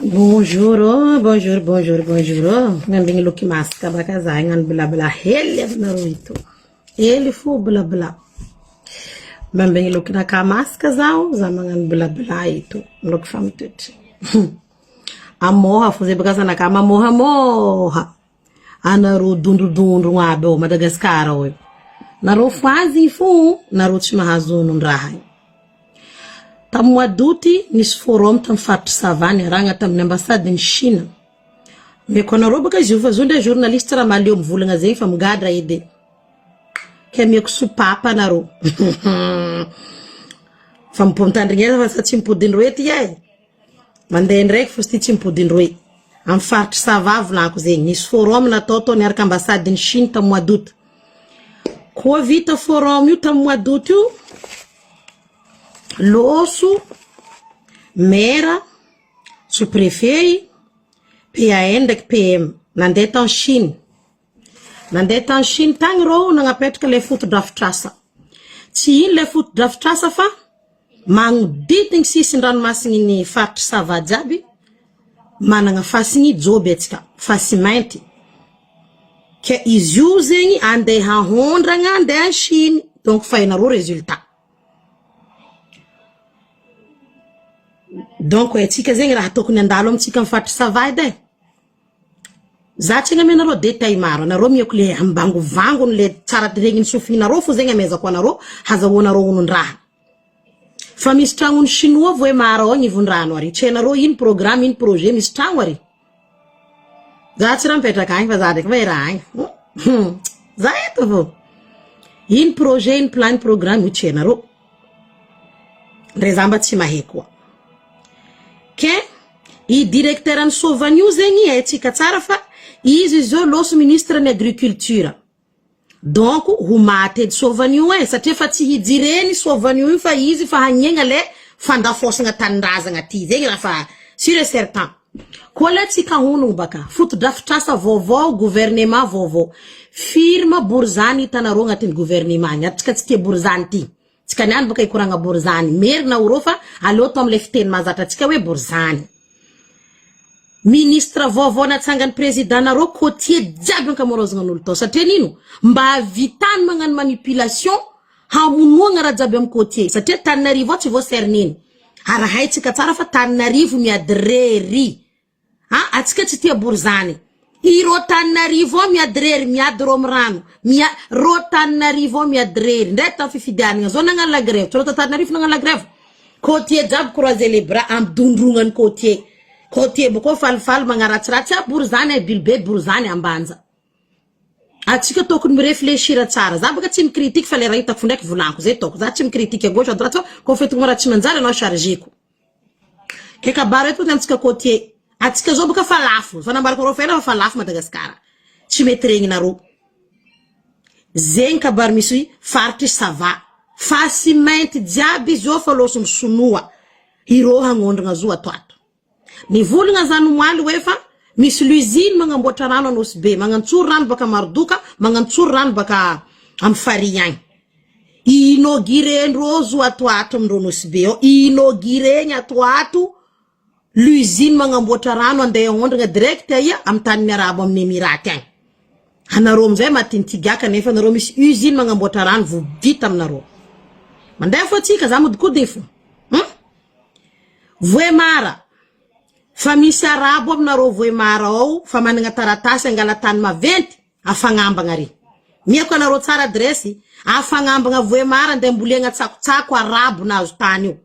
Bonjour oh, bonjour, bonjour, bonjour oh. Nandrigny loky masaka baka za hagnano blabla hely aminareo ito. Hely fo blabla. Mambegny lokinaka masaka zaho, za magnano blabla ito. Loky fa mitoetry. Amoha fo zay baka zanaka mamohamoha. Anareo dondrodondrogno aby ao Madagascar ao io. Nareo foazigny fo, nareo tsy mahazo onon-draha io. Tamin'ny mois d'août, nisy forum tamin'ny faritry Sava niarahana tamin'ny ambassade-n'i Chine. Omeko anareo baka izy io fa zo ndray journaliste raha mahaleo mivolagna zegny fa migadra edy e. Ke ameko sopapa anareo. Fa mipon-tandrignesa fa tsy mipody indroe ty e. Mandeha ndraiky fo sy ty tsy mipody indroe. Amin'ny faritry Sava volako zegny. Nisy forum natao tao niaraka ambassade-n'i Chine tamin'ny mois d'août. Koa vita forum io tamin'ny mois d'août io, Loso, maire, sous préfet, PAN ndraiky PM nandeha tany Chine. Nandeha tany Chine tagny rô nagnapetraka le fotodrafitrasa. Tsy ino le fotodrafitrasa fa magnodidigny sisin-dranomasigny faritry Sava jiaby managna fasigny joby antsika, fasy mainty. Ke izy io zegny andeha ahondragna andeha any Chine. Donc fa hainareo résultat. Donc haintsika zegny raha tokony handalo amintsika amin'ny faritry Sava edy e. Za tsy agnamia anareo détail maro, anareo amiako le ambangovangony le tsara regnin'ny sofinareo fo zegny amezako anareo hazahoanareo onon-draha. Fa misy tragnon'ny chinois voemara ao agnivon-drano ary, tsy hainareo ino programme ino projet misy tragno ary. Za tsy raha mipetraka agny fa za ndraiky mahay raha agny. Za eto vô. Ino projet ino plan ino programme io tsy hainareo. Ndre za mba tsy mahay koa. Ke i directeur ny Sovany io zegny haintsika tsara fa izy izao lôso ministre ny agriculture. Donc ho maty edy sôvany io e, satria fa tsy hijireny sôvany io fa izy fa hagnegna le fandafôsagna tanindrazagna ty, zegny raha fa sur et certain. Koa le tsika honogno baka, fotodrafitrasa vaovao, gouvernement vaovao, firy ma borizany hitanareo agnatin'ny gouvernement agny, ary tsika tsy tia borizany ty, tsika niany baka hikoragna borizany, merina orô fa aleo atao amle fiteny mahazatra antsika hoe borizany. Ministre vaovao natsangan'ny président nareo côtier jiaby ankamarozagna tao satria nino mba ahavitany magnano manipulation hamonoagna raha jiaby amin'ny côtier satria Tananarivo ao tsy voacerneny ary haintsika tsara fa Tananarivo miady rery ah atsika tsy tia borizany ireo Tananarivo ao miady rery miady ro amin'ny rano mia rô Tananarivo ao miady rery ndray tamin'ny fifidianana zao nagnano la grève tsy rô Tananarivo nagnano la grève côtier jiaby croiser les bras ampidondrognany côtier côtier bôkô falifaly magnaratsiratsy ah borizany e bilobe borizany ambanja atsika tokony miréfléchir tsara za baka tsy micritique fa le raha hitako ndraiky volaniko zay taoko za tsy micritique à gauche à droite fa koa fetiko raha tsy manjary anao chargeko ke kabaro eto antsika côtier atsika zao baka fa lafo fa nambarako reo fa ela fa lafo Madagasikara tsy mety regninareo zegny kabaro misy faritry Sava fasy mainty jiaby izy io fa lôsony sonoa ireo hagnondragna zo ato ato Nivolagna zany omaly hoe fa misy l'usine magnamboatra rano Anosy Be, magnantsory rano baka Marodoka, magnantsory rano baka amy farihy agny. Inaugurendreo zo ato ato amindreo Anosy Be ao, inaugureny ato ato l'usine magnamboatra rano andeha aondragna direct aia amy tany miarabo amin'ny Emiraty agny. Anareo amizay matintigiaka nefa anareo misy usine magnamboatra rano vo vita aminareo. Mandeha fo atsika za modikodiny fo. Hmm? Voemara, fa misy arabo aminareo Voemara ao fa managna taratasy angala tany maventy afagnambagna ary. Miako anareo tsara adresse, afagnambagna Voemara andeha ambolena tsakotsako arabo nahazo tany io.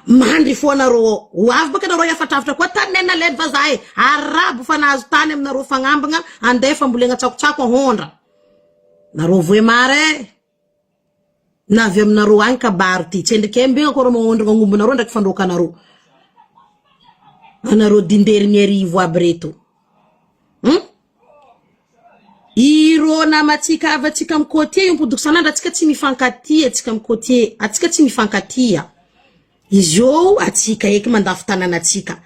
Mandry fo anareo ao. Ho avy baka anareo hiafatrafatra koa tany nena leny vazaha e. Arabo fa nahazo tany aminareo fagnambagna andeha fambolena tsakotsako ahondra. Nareo Voemara e. Na avy aminareo agny kabaro ty. Tsy endrika mbegna akory magnondrogna agnombinareo ndraiky fandroakanareo. Anareo dinderiniarivo aby reto. Hmm? Ireo namantsika havantsika amin'ny côtier io mipodiko sanandra atsika tsy mifankatia atsika amin'ny côtier atsika tsy mifankatia izy io atsika eky mandafo tanàna atsika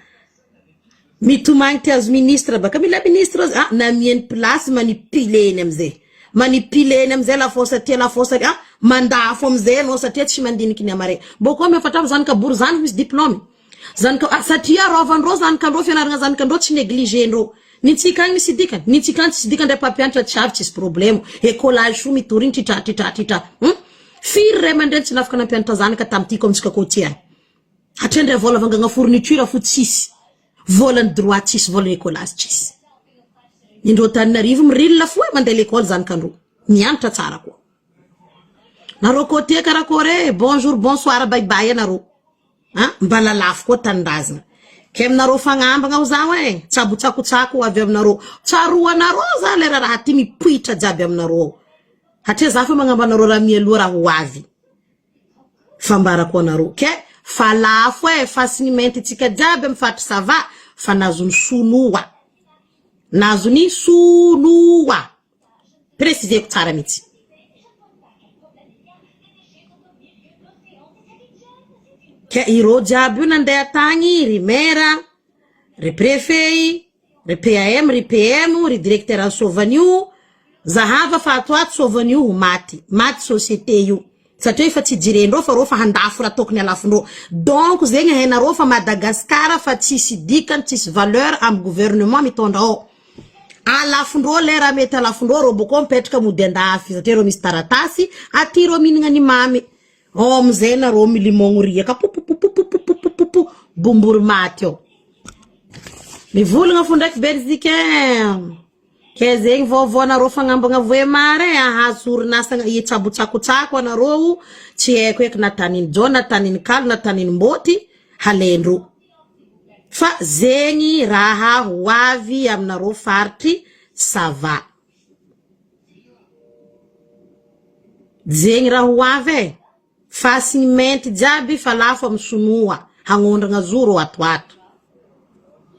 Mitomagny ty azo ministre baka mila ministre ah namiany place manipuleny amizay manipuleny amizay lafosa aty lafosa ary ah mandafo amizay anao satria tsy mandiniky ny amare boko miafatrafo zany kabory zany misy diplôme. Zanaka ah, satria arovan'ireo zanakandreo fianaragna zanakandreo tsy negligé-ndreo. Nintsika agny misy dikany, nintsika agny tsisy dikany ndray mpampianatra tsy avy tsisy problemo, écolage fo mitory igny tritra tritra tritra hum. Firy ray aman-dreny tsy nafaka nampianatra zanaka tamin'ity ko amintsika côtier agny. Hatria ndray vola vangagna fourniture fo tsisy, volan'ny droit tsisy, volan'ny écolage tsisy. Indreo Antananarivo miril fo e mandeha l'école zanakandreo, mianatra tsara koa. Nareo côtier karakory e, bonjour bonsoir bye bye anareo. A! Mba lalafo koa tanindrazana. Kay aminareo fagnambagna ho zaho e! Tsabo tsakotsako ho avy aminareo. Tsaroanareo za lera raha ty mipoitra jiaby aminareo ao. Hatria za fa magnamba anareo raha mialoha raha ho avy. Fambarako anareo. Kay fa lafo e! Fasigny mainty tsika jiaby amy faritry Sava fa nazony soloa. Nazony soloa. Préciseko tsara mihitsy. Ka ireo jiaby io nandeha tagny, ry maire, ry préfet, ry PAM, ry PM, ry directeur an'i Sovanio, zahava fa ato ato Sovanio ho maty, maty société io. Satria efa tsy jirendreo fa reo fa handafo raha tokony alafondreo. Donc zegny hainareo fa Madagascar fa tsisy dikany, tsisy valeur amy gouvernement mitondra ao. Alafondreo le raha mety alafondreo reo bôkô mipetraka mody andafy satria reo misy taratasy, aty reo mihinagna ny mamy. Ao amizay nareo milimogno riaka popopopopopopopopo bombory maty ao. Mivolagna fo ndraiky Belgique eh. Ke zegny vaovao anareo fagnambagna voemar eh, ahazo orinasa hitsabotsakotsako anareo, tsy haiko eky na tanin'i John na tanin'i Kalo na tanin'i Mbôty, halaindreo. Fa zegny raha ho avy aminareo faritry Sava. Zegny raha ho avy e. Fasigny mainty jiaby fa lafo amy sonoa hagnondragna zo rô ato ato.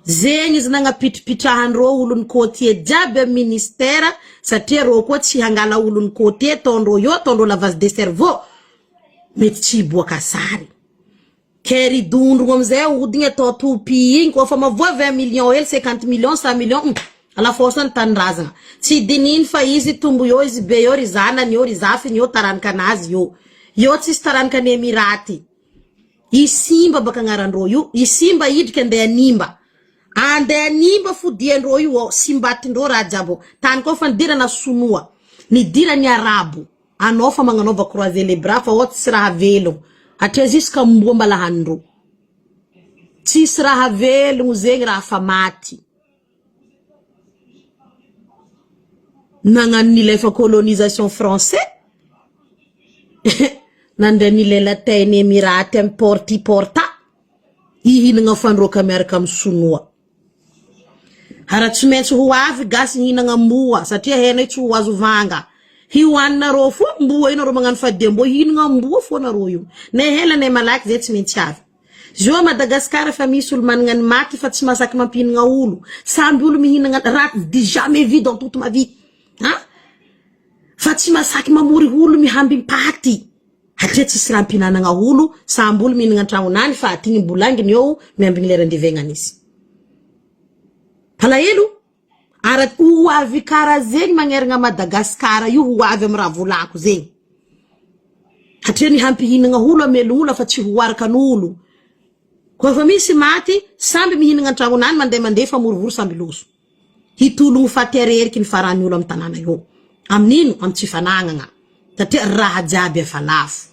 Zegny izy nagnapitripitrahandrô olon'ny côtier jiaby amy ministère satria rô koa tsy hangala olon'ny côtier ataondrô eo ataondrô lavage de cerveau mety tsy hiboaka sary. Kay ry dondrogno amizay aodigny atao toupie igny koa fa mavoa 20 millions hely 50 millions 100 millions hum alafosa ny tanindrazagna tsy dinihiny fa izy tombo eo izy be eo ry zanany eo ry zafiny eo taranikanazy eo eo tsisy taranika ny emiraty i simba baka agnarandreo io i simba idriky andeha animba andeha animba fodiandreo io ao simbatindreo raha jiaby ao tany koa fa nidirana sonoa nidirany arabo Anao fa magnanaova croiser les bras fa ao tsisy raha velogno hatria jusqu'à mboa mbala hanindreo. Tsisy raha velogno zegny raha fa maty. Nagnano nilefa colonisation français nandray nilela teny Emiraty amy porte porta hihinagna fandroaka miaraka amy sinoa. Ara tsy maintsy ho avy gasy hihinagna amboa satria hena io tsy ho azo vanga. Hihoaninareo fo amboa io nareo magnano fadiamboa hihinagna amboa fo nareo io. Ne hela ne malaky zay tsy maintsy avy. Zio a Madagascar efa misy olo managna ny maty fa tsy mahasaky mampihinagna olo. Samby olo mihinagna raha du jamais vu dans toute ma vie. Ha? Fa tsy mahasaky mamory olo mihambim-paty. Hatria tsisy raha ampihinanagna olo, samby olo mihinagna antragnonany fa aty ny bolanginy eo miambigny lera andivegnana izy. Palahelo ara ho avy kara zegny magneragna Madagascar io ho avy amy raha volako zegny. Hatria ny hampihinagna olo hamelogno olo fa tsy ho arakan'olo. Koa efa misy maty, samby mihinagna antragnonany mandeha mandeha famorivory samby loso. Hitologno faty areriky ny farany olo am tanàna io. Amin'ino? Am tsy fanagnagna. Satria raha jiaby efa lafo.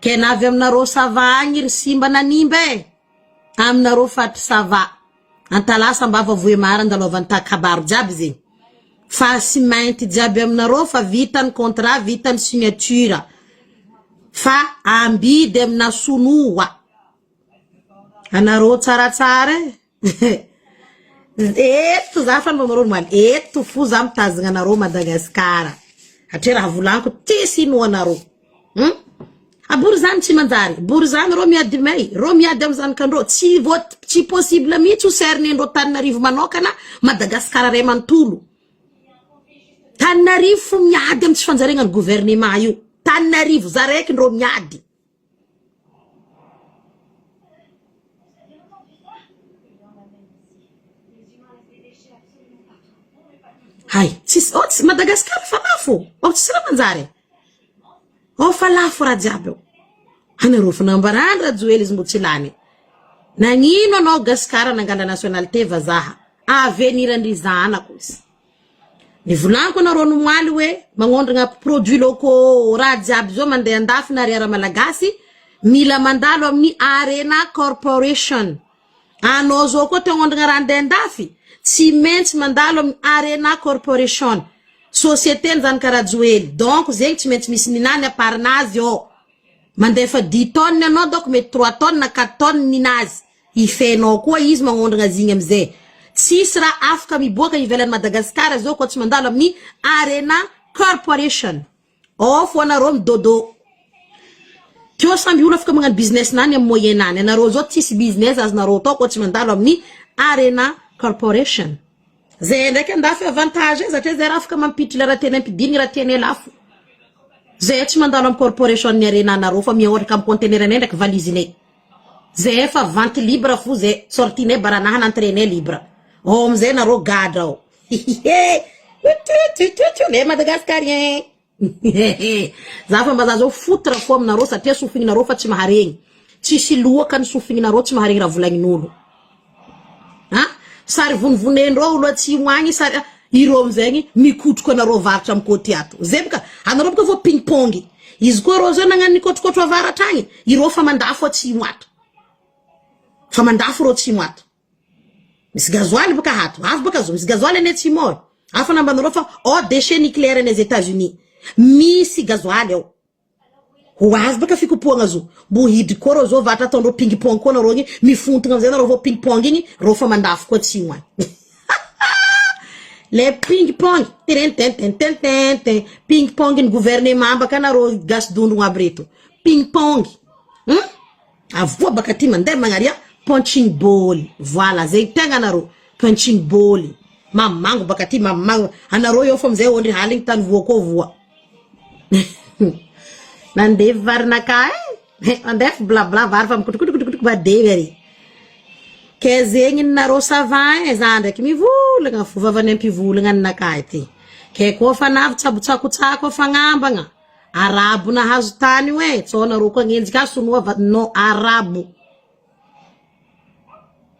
Ke na avy aminareo sava agny ry simba nanimba e! Aminareo faritry sava, Antalaha, Sambava, Vohemar, Andalovantaha, kabaro jiaby zegny. Fa sy mainty jiaby aminareo fa vita ny contrat, vita ny signature. Fa ambidy amina sonoa. Anareo tsaratsara e. Eto za fa mba omaly eto fo za mitazagna anareo Madagascar. Hatria raha volaniko tsisy inoanareo. Hum? Abory zany tsy manjary. Bory zany reo miady may, reo miady amy zanakandreo. Tsy voa tsy possible mihitsy ho cerner-ndreo Tananarivo manokana, Madagascar ray manontolo. Tananarivo fo miady amy tsy fanjariagna ny gouvernement io. Tananarivo za raiky ndreo miady. Hay, tsisy, oh, tsy, Madagascar fa lafo, oh, tsisy raha manjary. Oh, fa lafo raha jiaby eo. Anareo fa nambarany Rajoely izy mbo tsy lany. Nagnino anao gasikara nangala nationalité vazaha? Avenir ndry zanako izy. Nivolaniko anareo nomaly hoe magnondragna produits locaux raha jiaby zao mandeha andafy na ariara malagasy mila mandalo amin'ny Arena Corporation. Anao zao koa te hagnondragna raha andeha andafy tsy maintsy mandalo amin'ny Arena Corporation. Société ny zanaka Rajoely. Donc zegny tsy maintsy misy ninany aparinazy ao. Mandefa dix tonnes anao donc mety trois tonnes na quatre tonnes ninazy. Ifenao koa izy magnondragna azy igny amizay. Tsisy raha afaka miboaka ivelan'i Madagascar zao koa tsy mandalo amin'ny Arena Corporation. Ao fo anareo midodo. Teo samby olo afaka magnano business nany amin'ny moyen nany. Anareo zao tsisy business azonareo atao koa tsy mandalo amin'ny Arena Corporation. Zay ndraiky andafy avantage e, satria zay raha afaka mampiditra le raha tianay ampidirigny raha tianay lafo. Zay tsy mandalo amin'ny corporation ny arena anareo fa miaoraka amin'ny conteneur anay ndraiky valizinay. Zay efa vente libre fo zay, sortie nay baranahana entrée nay libre. Ao amizay nareo gadra ao. Hihihe! Les Madagascariens. Za fa mba za zao foutre fo aminareo satria sofignareo fa tsy maharegny. Tsisy loaka ny sofignareo tsy maharegny raha volagnin'olo. Ha? Sary vonivonendreo olo atsimo agny sary ireo amizegny mikotroko anareo avaratra amy côté ato. Zay boka anareo boka vao ping pong. Izy koa reo zao nagnano nikotrokotro avaratra agny, ireo fa mandafo atsimo ato. Fa mandafo reo atsimo ato. Misy gasoil boka ato. Avy boka zo misy gasoil any atsimo ao. Hafa nambanareo fa ao déchet nucléaire any États-Unis. Misy gasoil ao. Ho azy baka fikopohagna zo. Mbo hidry koa reo zao vatra ataondreo ping pong koa nareo igny mifontogna amizay nareo vao ping pong igny reo fa mandafo koa atsimo agny. Le ping pong tentententententen ping pong ny gouvernement baka nareo gasy dondrogno aby reto. Ping pong. Hum? Avoa baka aty mandeha magnaria punching ball. Voilà zegny tegna anareo. Punching ball. Mamango baka aty mamango. Anareo eo fa amizay ondry haligny tany voa koa voa. Nandeha varinakahy eh. Mandefa bla bla vary fa mikotrokotrokotroko badevy ary. Ke zegny nareo ça va eh za ndraiky mivolagna fo vavany ampivolagna ninakahy ty. Ke koa fa navy tsabotsakotsako fagnambagna. Arabo nahazo tany io eh, tsao nareo koa agnenjika ahy sinoa va non arabo.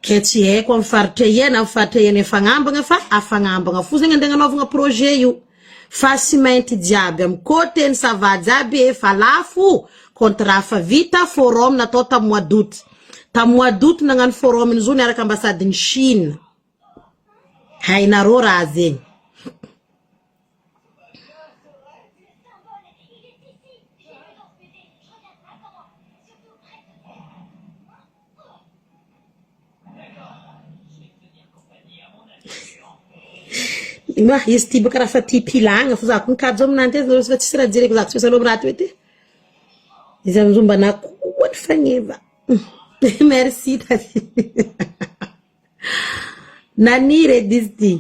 Ke tsy haiko amin'ny faritra ia na amin'ny faritra ia ny afagnambagna fa afagnambagna fo zegny andeha agnanaovagna projet io. Fa simenty jiaby amin'ny côté ny sava jiaby efa lafo, contrat fa vita, forum natao tamin'ny mois d'août. Tamin'ny mois d'août nagnano forum ny zo niaraka ambassadin'i Chine. Hainareo raha zegny. Ma izy ty baka raha fa tia pilagna fo za ko nikajo aminany ty fa tsisy raha jereko za tsy misy aloha raha ty hoe ty. Izy amizao mba nakoa ny fagneva. Merci taty. Naniry edy izy ty.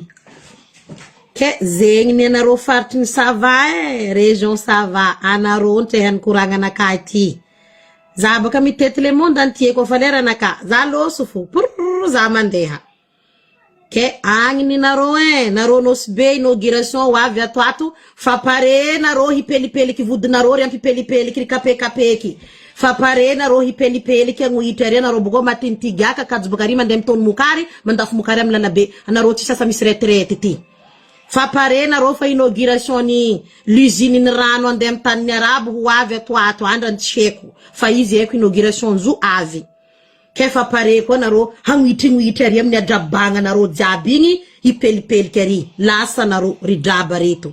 Ke zegny ny anareo faritry ny Sava e, région Sava, anareo ntrehany koragnanakahy ty. Za baka mitety le monde entier koa fa leranakahy, za lôso fo, prrrr za mandeha. Ke agny ny nareo e, nareo Nosy Be inauguration ho avy ato ato, fa pare nareo hipelipeliky vodinareo ry ampipelipeliky ry kapekapeky. Fa pare nareo hipelipeliky agnohitry ary anareo bokao matin'ny giaka kajo baka ary mandeha mitony mokary mandafo mokary amin'ny lalabe anareo tsisy asa misy retraite ty. Fa pare nareo fa inauguration ny l'usine ny rano andeha amin'ny tanin'ny arabo ho avy ato ato andrany tsy haiko fa izy haiko inauguration zo avy. K'efa pare koa nareo hagnohitrignohitry ary amin'ny adrabagna nareo jiaby igny hipelipeliky ary lasa nareo ry draba reto.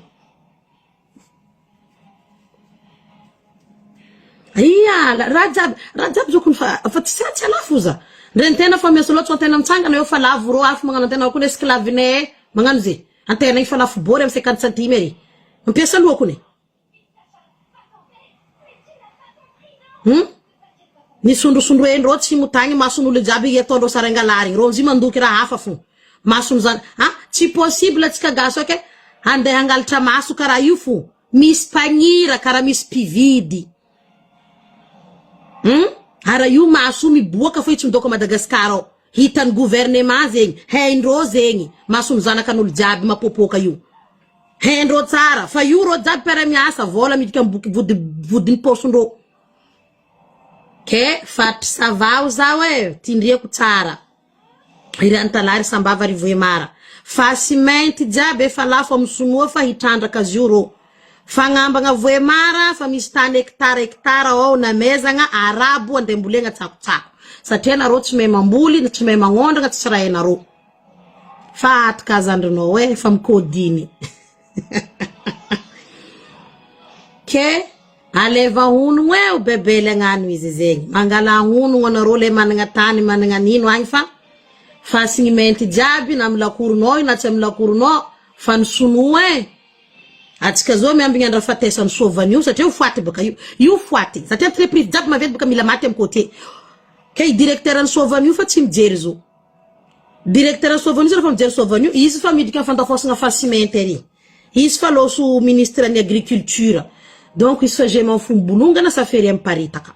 Ia, raha jiaby, raha jiaby zao kony fa fa tsy tsy alafo za. Ndre antena fa miasa loatra antena mitsangana eo fa lavo rô afo magnano antena kony esclave-nay magnano ze. Antena igny fa lafo bory amy 50 centimes ary. Mampiasa loha kony. Hum? Ny sondrosondroen-dreo tsy motagny mason'olo jiaby ataondreo sary angalarigny. Reo amizay mandoky raha hafa fo. Masony zany. Ah, tsy possible atsika gasy ok. Handeha hangalatra maso karaha io fo. Misy mpagnira karaha misy mpividy. Hum? Ara io maso io miboaka fo io tsy midôka Madagascar ao. Hitan'ny gouvernement zegny, haindreo zegny. Mason'ny zanakan'olo jiaby mapopoka io. Haindreo tsara fa io reo jiaby mpiara-miasa, vôla miditra am boky vody vodin'ny paosindreo. Ke faritry Sava o zaho e, tindriako tsara. Iry Antalaha, ry Sambava, ry Vohemara. Fa simenty jiaby efa lafo amin'ny sinoa fa hitrandraka azy io rô. Fagnambagna Vohemara fa misy tany hectare hectare ao namezagna arabo andeha ambolegna tsakotsako. Satria nareo tsy mahay mamboly, tsy mahay magnondragna, tsisy raha hainareo. Fa ato ka zandrinao e, efa mikôdiny. Ke aleva honogno e o bebely agnano izy zegny. Mangala honogno anareo le managna tany managna nino agny fa fasigny mainty jiaby na amy lakoronao io na tsy amy lakoronao fa ny sinoa e. Atsika zao miambigny andrafatesany sôvany io satria ho faty baka io. Io faty satria entreprise jiaby maventy baka mila maty amy côtier. Ke i directeur ny sôvany io fa tsy mijery zo. Directeur Soavano izy rehefa mijery Soavano io, izy fa miditra amin'ny fandafosagna fasimenty ary. Izy fa loso ministre ny agriculture. Donc izy fa je m'en fous mibolongana sa fery miparitaka.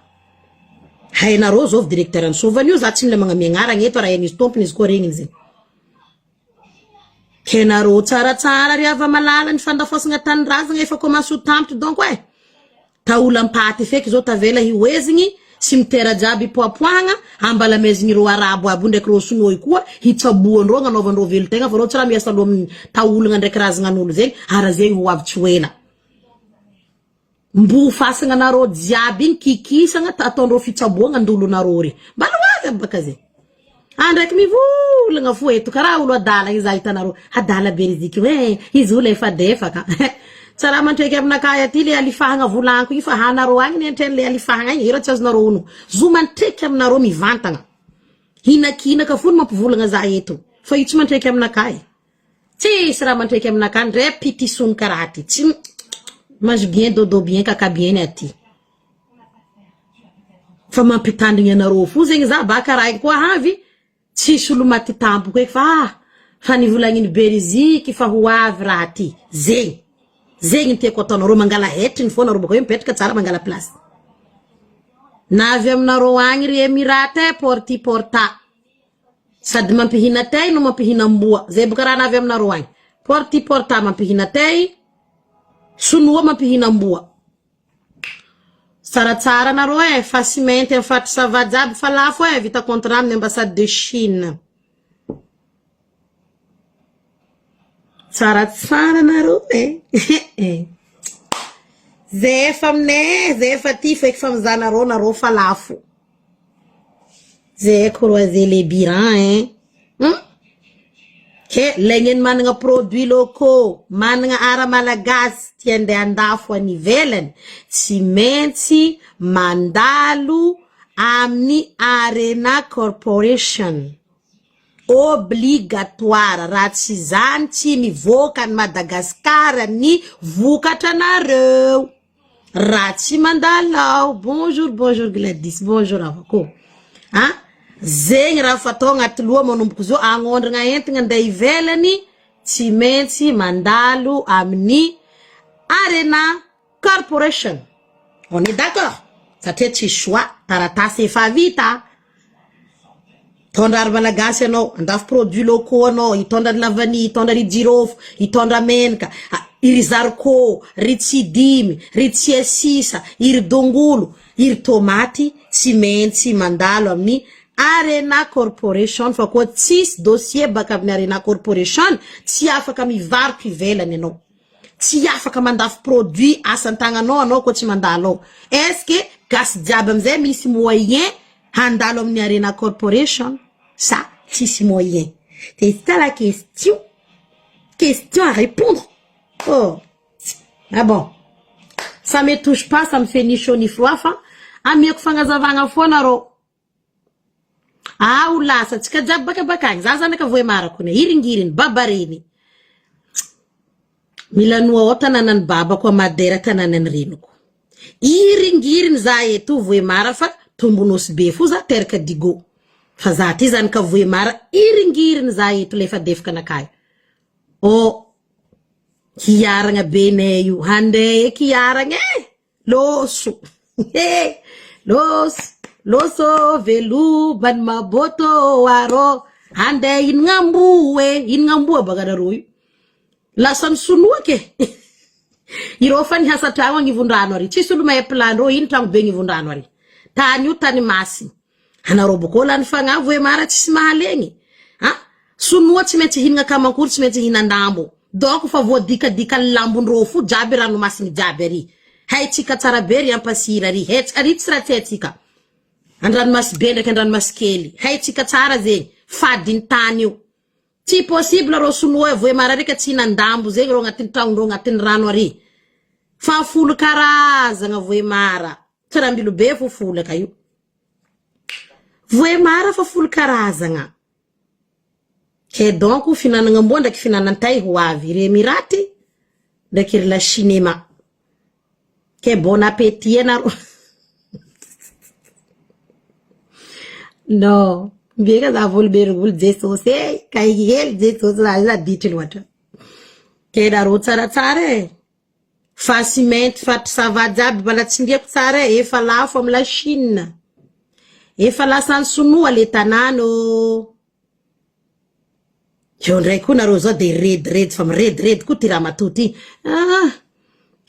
Hainareo zao directeur ny Soavano io, za tsy mila magnamia agnaragna eto raha hain'izy tompony izy koa regniny zegny. Kenareo tsaratsara ry hava-malala ny fandafosagna tanindrazagna efa commence ho tampitry donc e. Taolam-paty feky zao tavela hioezigny, cimetière jiaby ipoapoahagna, ambalamezigny ireo arabo aby io ndraiky ireo sinoa io koa hitsaboan-dreo agnanaovan-dreo velon-tegna fa reo tsy raha miasa loha amin'ny taolagna ndraiky razagnan'olo zegny ary zegny ho avy tsy ho ela. Mbo ho fasagna anareo jiaby igny kikisagna ataondreo fitsaboagna andolonareo re. Mbala ho avy aby baka zegny. Ah ndraiky mivolagna fo eto karaha olo adala igny za hitanareo adala be ry hoe izy io lefadefaka tsy raha mandreky aminakahy aty le alifahagna volaniko igny fa hanareo agny ny entrainy le alifahagna igny ira tsy azonareo ono zo mandreky aminareo mivantagna hinakinaka fo ny mampivolagna za eto fa io tsy mandreky aminakahy tsisy raha mandreky aminakahy ndre pitisony karaha ty tsy mange bien dodo bien kaka bien ny aty Fa mampitandrigny anareo fo zegny za baka raha igny koa avy tsisy olo maty tampoko eky fa ah fa nivolagniny Beriziky fa ho avy raha ty zegny zegny ny tiako ataonareo mangala hetriny fô nareo baka eo mipetraka tsara mangala place na avy aminareo agny ry Emirate eh, porti porta sady mampihina tay no mampihinam-boa zay boka raha navy aminareo agny porti porta mampihina tay sinoa mampihinam-boa Tsaratsara nareo eh, fa simenty am faritry Sava jiaby fa lafo eh, vita contrat amin'ny ambassade de Chine. Tsaratsara nareo eh. Zay efa aminay, zay efa aty fa efa mizaha nareo nareo fa lafo. Zay croiser les birans hein. Hum? Ke lagneny managna produits locaux, managna art malagasy tia andeha andafo any ivelany, tsy maintsy mandalo amin'ny Arena Corporation. Obligatoire, raha tsy izany tsy mivoaka an'i Madagasikara ny vokatra anareo. Raha tsy mandalo ao. Bonjour, bonjour Gladys, bonjour avako. Ah, zegny raha fatao agnaty loha manomboka zao agnondragna entigna andeha ivelany tsy maintsy mandalo amin'ny Arena Corporation. On est d'accord? Satria tsy choix, taratasy efa vita. Hitondra art malagasy anao, handafo produits locaux anao, hitondra ny lavanille, hitondra ry jirofo, hitondra menaka, iry zarikô, ry tsidimy, ry tsiasisa, iry dongolo, iry tomaty, tsy maintsy mandalo amin'ny Arena Corporation fa koa tsisy dossier baka amin'ny Arena Corporation tsy afaka mivarotra ivelany anao. Tsy afaka mandafo produit asan-tagnanao anao koa tsy mandalo ao. Est-ce que gasy jiaby amizay misy moyen handalo amin'ny Arena Corporation sa tsisy moyen? C'est ça la question. Question à répondre. Oh. Ah bon. Ça me touche pas, ça me fait ni chaud ni froid fa amiako fagnazavagna foana rô. Ah ho lasa tsika jiaby baka bakagny. Za zanaka voemarako ne, hiringiriny, babariny. Mila noa ao tanànan'ny babako a Madera tanànan'ny reniko. Iringiriny za eto Vohemara fa tombonosy be fo za teraka Digo. Fa za ty zany ka Vohemara iringiriny za eto lefadefaka anakahy. Oh hiaragna be nay io handeha eky hiaragna e! Loso he loso loso veloma ny maboto arô handeha hihinagna amboa e hihinagna amboa baka nareo io lasa ny sinoa ke ireo fa nihasa tragno agnivon-drano ary tsisy olo mahay plan-dreo ino tragno be agnivon-drano ary. Tany io tany masiny. Anareo bokô lany fagnahy voemara tsisy mahalegny. A! Sonoa tsy maintsy hihinagna kamankory tsy maintsy hihinan-dambo. Donc fa voadikadika lambondreo fo jiaby ranomasigny jiaby ary. Haitsika tsara be ry Ampasira ry hetsika ary tsy raha tsy haitsika. Andranomaso be ndraiky andranomaso kely. Haitsika tsara zegny. Fady ny tany io. Tsy possible reo sinoa voemara ary ka tsy hihinan-dambo zegny reo agnatin'ny tragnondreo agnatin'ny rano ary. Fa folo karazagna voemara. Tsy rambilobe fo folaka io. Voemara fa folo karazagna. Ke donc fihinanagna amboa ndraiky fihinanan-tay ho avy ry Emiraty ndraiky ry la Chinema. Ke bon appétit anareo. Non, mbeka za voloberigolo Jesosy e, kaiky hely Jesosy za za ditry loatra. Ke nareo tsaratsara e. Fa simenty fatry sava jiaby mbala tsindriako tsara e, efa lafo am la Chine. Efa lasan'ny sinoa le tanàna ô. Eo ndray koa nareo zao de rediredy fa mirediredy koa ty ramatoa ty. Ah,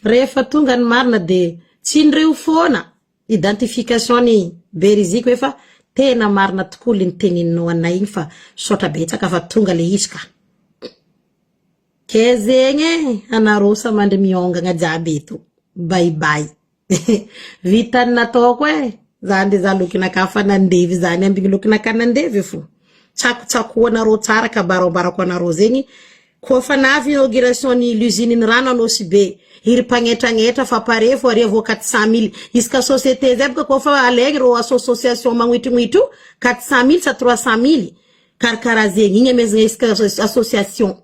rehefa tonga ny marina de tsindrio foana identification ny Beriziky hoe fa tena marina tokoa le niteneninao anay igny fa misaotra betsaka fa tonga le izy ka. Ke zegny e, anareo samandry miongagna jiaby eto. Bye bye. Vitan'ny nataoko e. Za nde za lokinakahy fa nandevy zany ambigny lokinakahy nandevy fo. Tsakotsakoanareo tsara kabarambarako anareo zegny. Koa fa navy inauguration ny l'usine ny rano Anosibe be. Iry mpagnetragnetra fa pare fo ary avoa 400 mille. Isaka société zay boka koa fa alaigny reo association magnoitrignoitry io 400 mille sa 300 mille. Karakaraha zegny. Igny amezagna isaka association.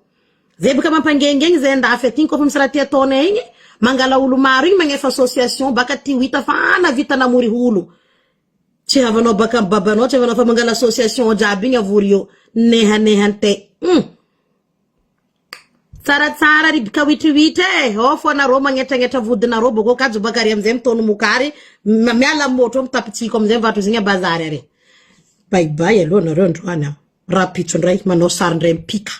Zay baka mampangengeny zay andafy aty kôfa misy raha tia ataonay igny mangala olo maro igny magnefa association baka aty ho hita fa ah navita namory olo tsy havanao baka amy babanao tsy havanao fa mangala association jiaby igny avory eo nehanehante hum tsaratsara ry bika witriwitry e ao fô anareo magnetragnetra vodinareo bôkô kajo baka ary amizay mitaono mokary miala amy môtro mitapitsiko amizay mivarotro izy igny a bazary ary bye bye aloha nareo androany a rahampitso ndray manao sary ndray mipika.